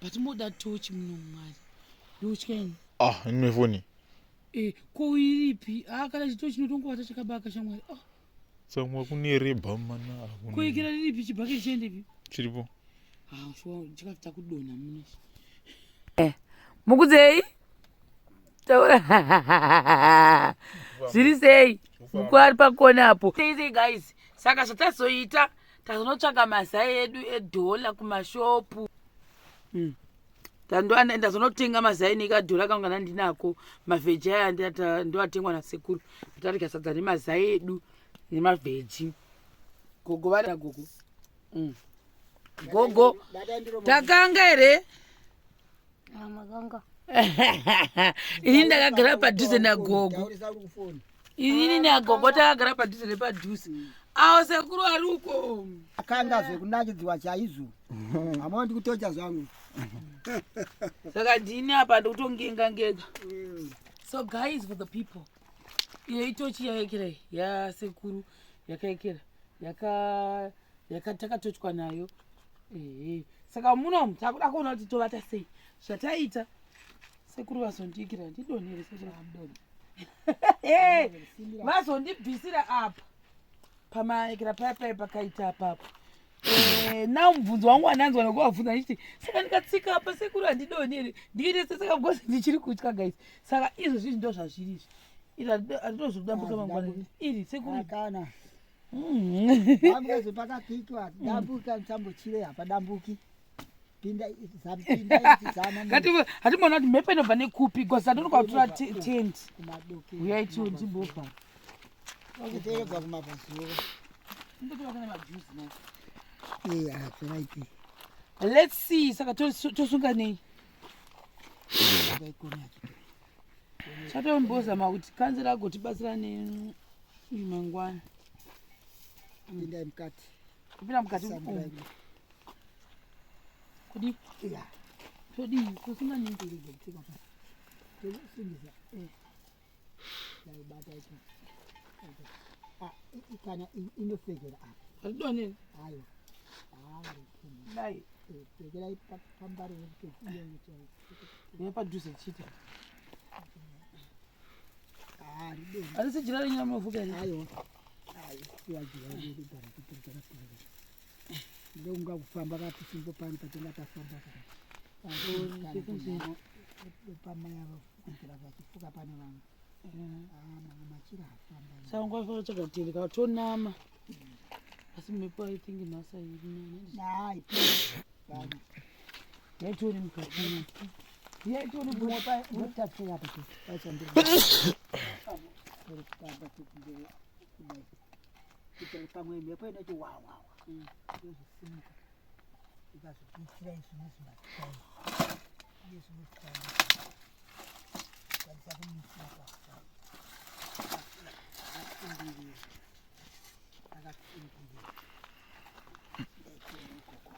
But moda tochi muno Mwari. Ndotya ini. Ah, ine foni. Eh, ko iripi? Ah, kana chitochi chinotongovata chakabaka shamwari. Ah. Tsamwa kune reba mana. Ko ikira riripi chibhaketi chiendepi? Chiripo. Ah, shuwa chikafu chakudonha muno. Eh, mukudzei? Taura. Zviri sei? Muku ari pakona apo. Sei sei guys. Saka zvatazoita tazonotsvaga mazai edu edhola kumashopu. Ndazonotenga mazai nekadhora kangu kana ndinako mavheji aya ndoatengwa nasekuru tarya sadza nemazai edu nemavheji gogo vari gogo Gogo takanga here? Ini ndakagara padhuze nagogo. Inini nagogo takagara padhuze nepadhuze. Awo sekuru ari uko. Akanga zvekunakidziwa chaizvo. Hamao ndikutocha zvangu. Saka ndini apa ndikutongenga ngega. So guys for the people. Iyo itochi yaekera yasekuru yakaekera yaka yakatakatochwa nayo ehe saka muno takuda kuona kuti tovata sei zvataita sekuru vazondiikira ndidonhere vazondibvisira apa pamaekera paya paya pakaita apapo eh, now mubvunzo wangu wandanzwa nekuvabvunza ndichiti saka ndikatsika apa sekuru handidoni here ndiite se saka because ndichiri kutya guys saka izvo zvinhu ndo zvazviri izvi iri handitozodambuka mangwana iri sekuru kana Dambuka pakapikwa dambuka musambochire hapadambuki. Pinda zapinda zama. Ngati hatimona kuti mhepo inobva nekupi because tatonoka kutora tent. Uyai tiwo timbobva. Kuteeredzwa kumabvazuva. Ndotora kana majuice nayo. Eh, ah, right. Let's see saka tosunga nei? Chatombozama kuti kanzera agotibatsira ne mangwana. Pindai mukati. Kupinda mukati. Kudi? Yeah. Todii? Tosunga nei? Tosungisa. Eh. Ndaibata ito. Ah, kana inofekera apa. Hatidoneri. Aiwa. Dai. Fekerai pambare Uya padhuze chete. Harisi jira renyu ramunofuka here? Aiwa. Aiwa, jira redu gara kuti rakafamba. Ndonga kufamba kapisimbo pano patinga tafamba kana. Pamaya kuitira vachifuka pane vamwe. Ah, mamwe machira afamba. Saka nguva ifanira kutsvaga tende kana tonama. Asi mhepo I think nhasi haina. Hai. Pano. Yaitori mukati. Yaitori mukati. Pamwe mhepo inoti wawawa yozosimuka ikazopitira izvimwe zvimasitai nezvimwe zvitai kwanisa kumisira akasimbirira ndaikuona ikoko.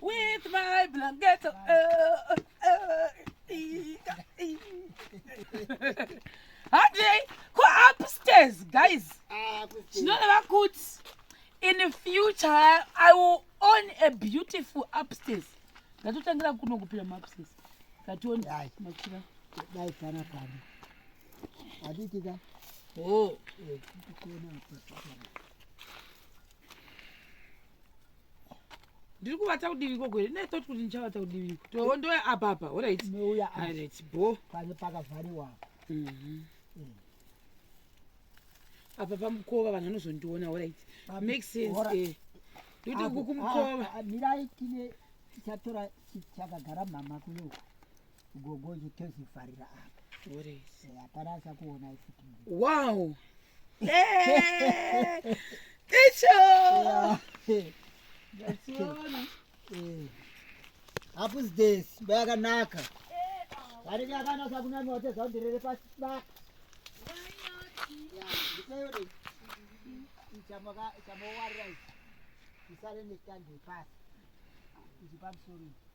With my blanket. Hadi ku upstairs guys. Zvinoreva kuti in the future I will own a beautiful upstairs. Ngatotangira kuno kupira maupstairs. Ngatione machira. Dai pana pano. Handiti ka? Oh. Ndiri kuvata kudivi ikoko here? Ndai thought kuti ndichavata kudivi iko. To ndoya apa apa. Alright. Nouya apa. Alright, bo. Pane pakavhariwa apa. Apa pamukova vanhu vanozondiona. Alright. Makes sense. Alright. Eh. Ndikuti uku kumukova. Ah, ah, Mirai tine tichatora chakagara mama kuno uku. Gogo chitozivharira apa. Alright. Hapana achakuonai futi. Wow. Eh. Icho. Ngationa. Upstairs yakanaka. Vanenge yakanaka kunamiwa tezaundirere pasi ba. Itayode chamowarira ichi isare nestandi pasi ichi pamusoro ichi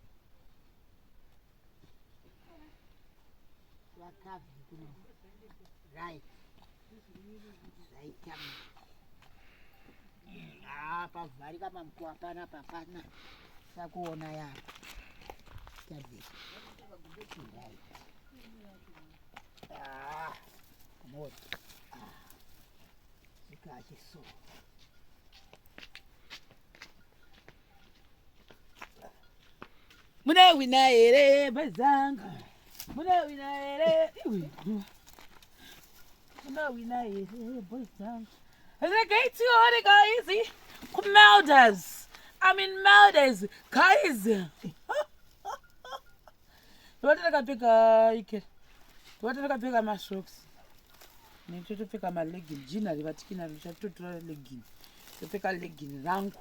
vakabvi kuno right zvaita ah, pavharika mamukuwa pana papana sakuona yapa tabvisa right ah, moto ah, zikachiso Munawina here bazanga? Munawina here? Iwe. Munawina here bazanga? Regai tione guys. KuMelders. I'm in Melders. Guys. Ndovati ndakapfeka ike. Ndovati ndakapfeka masocks. Nechotopfeka malegging. Jean harivatiki naro. Ndichatotora legging. Ndopfeka legging rangu.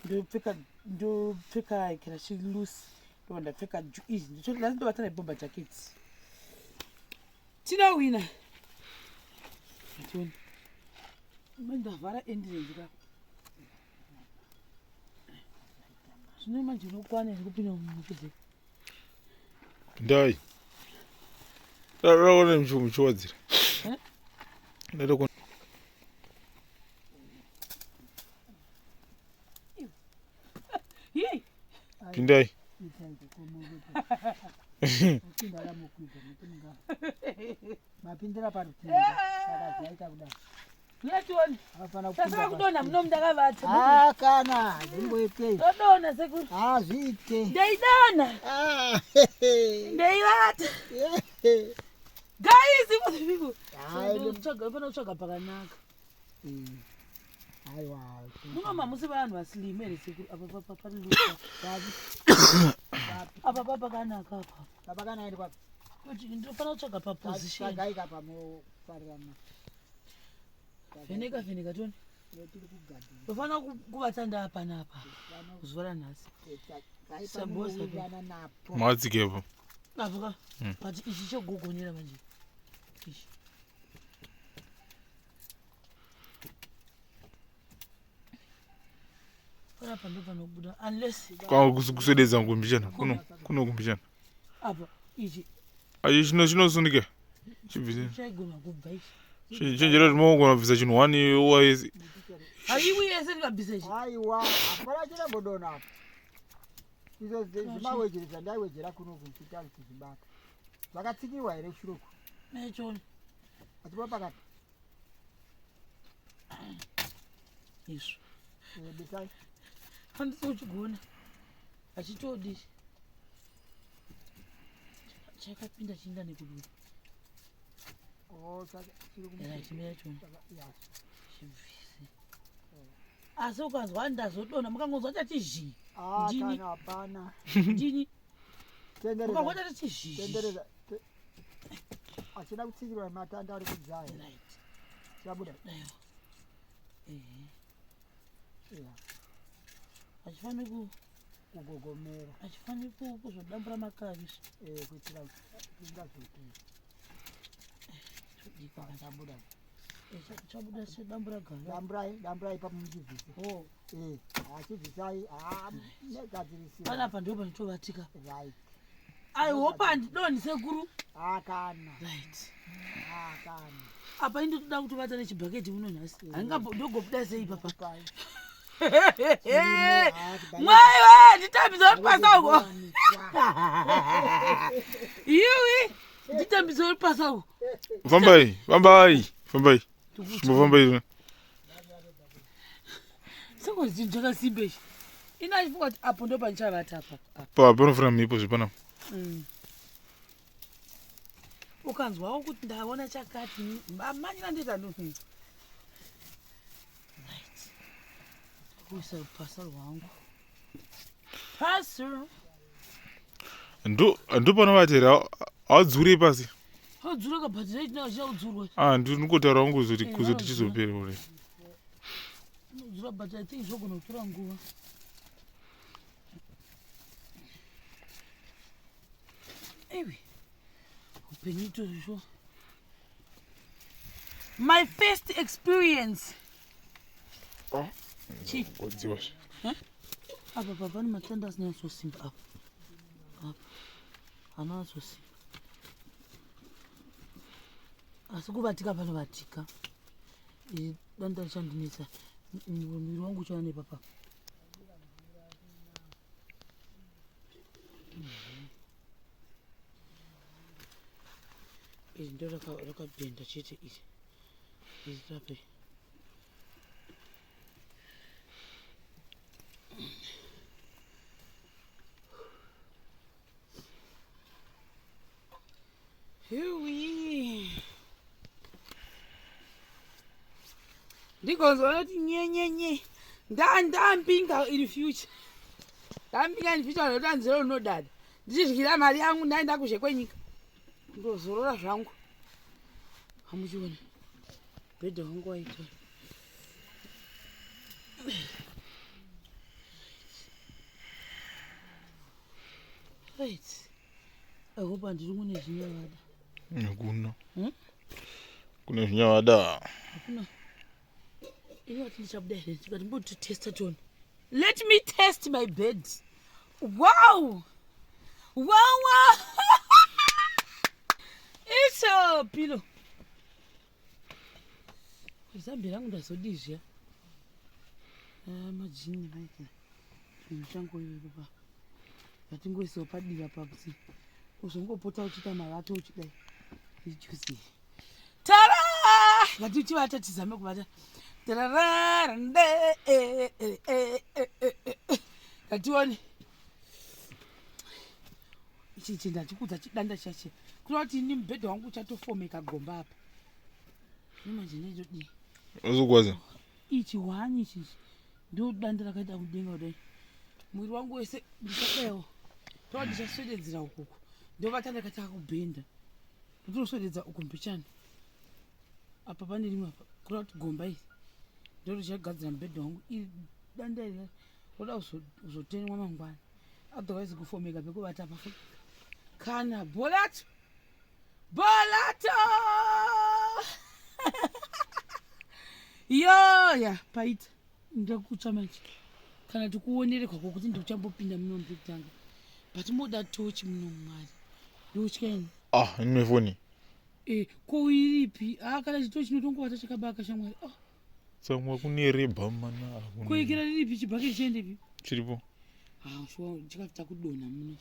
Ndopfeka ndopfeka ikira chilusi. Ndobva ndapfeka izvi. Ndichoti ndobata nebomba jacket. Tinowina. Tione. Ndavhara endirenzi ka. Zvino manje unokwana here kupinda mumukudze? Ndai. Ndakaona muchiwadzira. Eh? Ndada Yei. pindai. Mapindira parutivi saka zvaita kudai Uyatione. Hapana Tasaka kudonha muno mundakavata. Ah, kana hazvimboite Todonha sekuru. hazviite Ndaidonha. Ah, Ndaivata. Guys, for the people. Hayi, Kutsvaga pano kutsvaga pakanaka. Aiwa Muno mamusi vanhu vaslim here sekuru apa pa pa pa apa pa pakanaka apa. papakanaka kwapi Kuti ndinofanira kutsvaga pa position. tsvagai pamofarirana Vheneka vheneka tione. tiri kugadzira Ndofanira kuvata ndapanapa zuva ranhasi. tsvagai Sabosa. panowirirana napo Makatsikepo. Apo ka. But ichi chogogonera manje. Ichi. Panapa ndopanobuda unless Kwa kuswededza kumbichana. Kuno kuno kumbichana. apa ichi Achi chino chinosundika. Chibvise. chaigona kubva ichi. Chenjera kuti maugona kubvisa chinhu one waisi. Haiwi yese ndikabvisa ichi. Aiwa hapana chinombodonha apo izvo zvimawejere zvandaiwejera kunoku ndichita kuzvibata zvakatsikirwa here shuroku Nechoni. achipa pakati Izvo. Eh, bisai Handisi kuchigona. Hachitodi. Chakapinda chiinda nekudura. Oh, saka chiri kumu- Right, mira choni. saka- ya. Chibvise. Asi ukanzwa ndazodonha mukangonzwa chati zhii. Ah, Ndini. kana hapana Ndini. tendereza Ukangonzwa chati zhii. tendereza achina kutsikirwa matanda ari kudzaya Right. chabuda Aiwa. Ehe. Ya, Hachifaniri ku kugogomera hachifaniri kuzodambura makavi. eh, kuitira tingazoiti Chodikwa. chabuda Chabuda sedambura gava. damburai damburai ipapo muchibvise Oh. Eh, achibvisai negadzirisira Panapa ndipo panotovatika. right I hope handidonhi sekuru. Ah, kana Right. Ah, kana Apa indotoda kutovata nechibhaketi muno nhasi. Handingambo ndogobuda sei ipapa. Pai. Mwai we nditambisa uri pasa uko. Iwi nditambisa uri pasa uko. Fambai, fambai, fambai. Chimbofambai. Seko chinhu chakasimba ichi. Ina achifunga kuti apo ndo panichavata apa. apa. Pa panofana mhepo zvepanapa. Ukanzwawo kuti ndaona chakati manyira ndoita ndo. Right. Kuisa rupasa rwangu. Pasa. Ndo ndo panovatera hadzure pasi. Hadzura kabhatira ichi nachina kudzurwa. Ah, ndingotaura wangu kuzoti Eh, kuzoti vanodzura. chizopera kudai. Dzura but I think zvogona kutora nguva. Ewe, upenyu itozvo. My first experience. Oh, Chii? Rwadziwa zve. Apa pa pane matanda asina nyatsosimba apa. Apa. Haana nyatsosimba. Asi kubatika panobatika. Iri danda richandinetsa. Muviri wangu uchaona nepapa. Iri ndo rakabhenda chete iri. Iri rape. Huwi. Ndigonzwa kuti nyenyenye. Ndambinga in future. Ndambinga in future ndoda nzero unodada. Ndichidyira mari yangu ndaenda kuzhe kwenyika. Ndozorora zvangu. Hamuchiona. Bhedha wangu waita. Right. I hope handiri kune zvinyavada. Hakuna. Hmm? Kune zvinyavada. Hakuna. Ini wati ndichabuda here ndikati mbotitesta tione. Let me test my bed. Wow! Wow, wow! It's a pillow. Zambi rangu ndazodii zviya? Ah, majini maita. Chinhu changu iwe baba. Ngatingoisawo padivi apa kuti uzongopota uchiita mavato uchidai. Ijuzi. Tara! Ngatichivata tizame kuvata. Tarararande eh eh eh eh eh eh. Ngatione. Ichi ichi ndachikudza chidanda chache. Kureva kuti ini mubhedha wangu uchatofomeka gomba apa. Manje ndodii? Uzokwaza. Ichi hwani ichi ichi. Ndo danda rakaita kudenga kudai. Mwiri wangu wese ndichadaiwo. Toa ndichaswededzera ukuku. Ndovata ndakataka kubhenda. Ndotoswededza uku mbichana. Apa pane rimwe apa. Kureva kuti gomba iri. Ndo richagadzira mubhedha wangu. Iri danda iri roda kuzotenwa mangwana. Otherwise kufomeka pekuvata pafu. Kana bholato. Bholato! Yoya paita. Ndakutsva manje. Kana tikuonere kwako kuti ndichambopinda muno ndikutanga. But moda tochi muno mwari. Ndotya ini. Ah, ine foni. Eh, ko iripi? Ah, kana chitochi chinotongowata chakabaka shamwari. Oh, Tsamwa kune reba mana. ko ikira riripi chibhaketi chiendepi? Chiripo. Ah, shuwa chikafu chakudonha muno.